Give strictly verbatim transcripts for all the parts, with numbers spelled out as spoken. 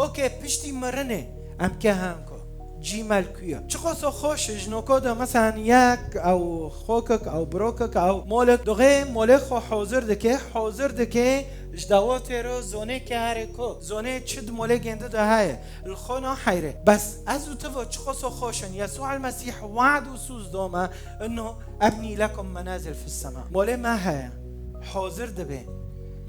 Okê, piştî mirinê em ke hen ku cîmel ku ye. Çiqaso xweş e, ji noko de, meselen, yek ew xokek, ew birokek, ew molek, doxê molê xwe hozir dike, hozir dike, ji dawa têro zonê ke here ku, zonê çi di molê gêndi de heye, li xwe naheyre. Bes ez û tu ve çiqaso xweş in, Yesû el Mesîh we'd û sûz dome, inno ebnî lekum menazil fis sema. Molê me heye, hozir dibe.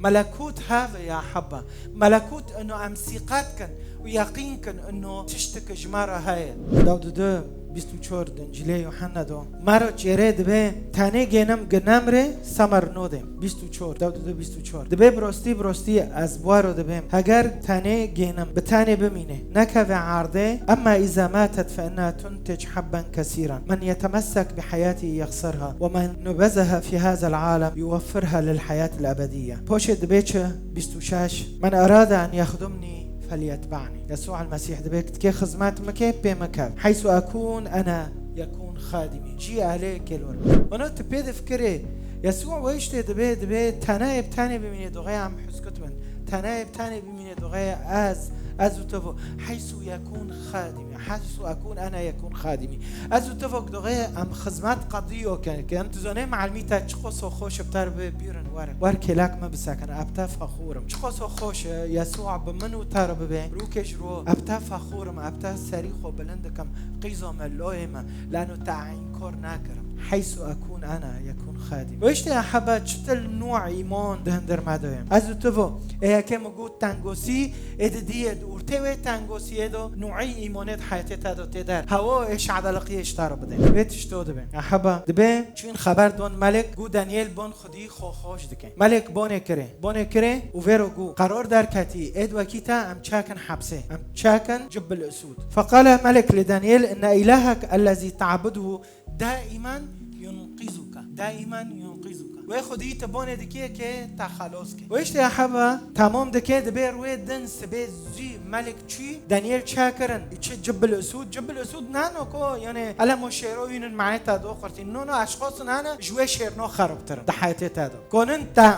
Melekût have ya heba. Melekût ino em sîqet kin û yeqîn kin ino tiştek ji me re heye. Dawdide bîst û çar di Încîlê Yuhanna do. Me re çêrê dibe, tenê gênim ginemrê semer nodê. Bîst û çar, Dawdide bîst û çar. Dibe bi rastî, bi rastî ez bi we re dibêm. Heger tenê gênim bi tenê bimîne, nekeve erdê, emma îza matet fe inna tuntic hebben kesîran. Men yetemessek bi heyatî yexsirha. Ve men nubezeha fi hazel alem yuweffirha lil heyatil ebediyye. Poşê dibe çi? Bîst û şeş. Men erade en yexdumnî felyetba'nî. Yesû el Mesîh dibe, tikê xizmet mike, pê mike. Heysu ekûn ene yekûn xadimî. Cî alê kêlor. Ona tu pê difikirê, Yesû wê işte dibe, dibe tenayê bi tenê bimînê, doxê em huzkut bin. Tenayê bi tenê bimînê, doxê ez, ez û tu vo. Heysu yekûn xadimî. Heysu ekûn ene yekûn xadimî. Ez û tu vok doxê em xizmet qediyo kin, kin. Tu zonê me'elmî te çiqo so xweş bi te re bibe, bîrin were. Wer kêlek me bisekin, eb te fexûr im. Çiqo so xweş e, Yesûa bi min û te re bibe. Rûkê ji ro, eb te fexûr im, eb te serî xwe bilind dikim. Qîzo me, loyê me, lano te inkor nakirim. Heysu ekûn ene yekûn xadimî. Wê işte heba çitil nû îman di hindir me de ye. Ez û tu vo, ê yekê min got tengosî, ê di diyê di ortê wê tengosiyê do, nûî îmonê di heyetê te do tê der. Hewo ê şadeliqiyê ji te re bide. Vê tişto dibe. Ya heba, dibe çûn xeber don Melik, got Daniel bon xwedî xwe xweş dike. Melik bonê kirê. Bonê kirê û vê ro got, qeror derketî, ê di wekî te em çekin hepsê. Em çekin Cibbil Usûd. Feqale Melik li Daniel, inne îlahek ellezî ta'buduhu daimen yunqizuka. Daimen yunqizuka. Wê xwedî te bonê dikê ke te xelos ke. Wê işte heba tamam dike, dibe rûyê din sibê zû Melik çû, Daniel çakirin. Çi Cibbil Usûd? Cibbil Usûd nano ko, yani elem o şêro yînin manê te do xurtîn. No, no, eşxos nane, ji wê şêrno xeribtir in. Di heyetê te do. Konin te,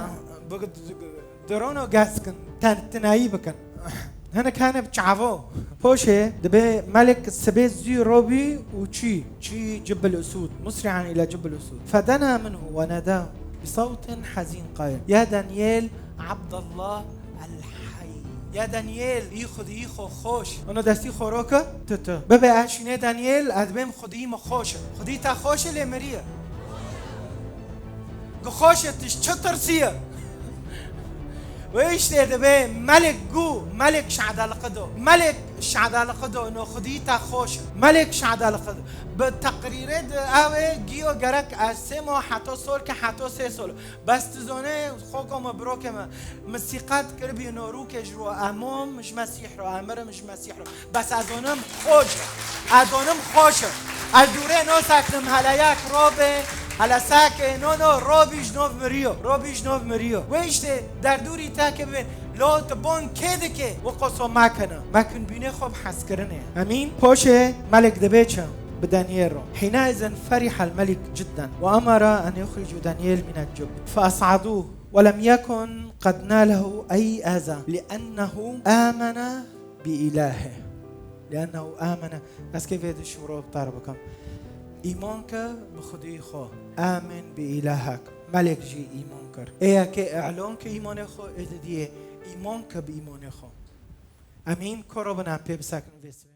bi-, Drono gez kin, ten-, tinayî bikin. Hinek hene bi çavo. Poşê dibe Melik sibê zû robî û çû, çû Cibbil Usûd. Musri'an île Cibbil Usûd. Fedena minhu ve neda bi sawtin hezîn qayil. Ya Daniel, Abdullah el-Hay. Ya Daniel, î xwedî î xwe xweş. Ono destî xwe roke, tu tu. Bibe eşînê Daniel, ez bêm xwedî me xweş e. Xwedî te xweş e lê miriye. Gu xweş e, tu ji çi tirsiye? Wê işte dibe Melik gu, Melik şadeliqi do. Melik şadeliqi do, no xwedî te xweş e. Melik şadeliqi do. Bi teqrîrê di ew ê giyo gerek ez sê mo heta sol ke heta sê sol. Bes tu zonê, xoko me, birokê me, min sîqet kiribî no rûkê ji ro emom ji Mesîh ro, emirim ji Mesîh ro. Bes ez donim xweş e. Ez donim xweş e. Ez dûrê no seknim, hele yek robê, hele sekê, no, no, robî ji nov miriyo. Robî ji nov miriyo. Wê işte derdûrî te ke bibên. Lo tu bon kê dike? Wi qoso mekene. Mekin bînê xwe bi hezkirinê. Emîn. Poşê Melik dibe çi? Bi Daniel ro. Hîna izin ferihel melik cidden. Ve emara en yuxricu Daniel mine cub. Fe es'aduh. Ve lem yekun qed nalehu ey eza. Liennehu amene bi ilahe. Liennehu amene. Ez kê vê di şûro bi te re bikim. Îman ke bi Xwedî xwe. Amin bi îlahek. Melek jî îman kir. Ê yekê îlan ke îmanê xwe, ê didiyê îman ke bi îmanê xwe. Emîn, koro bin em pê bisekin vê sibê.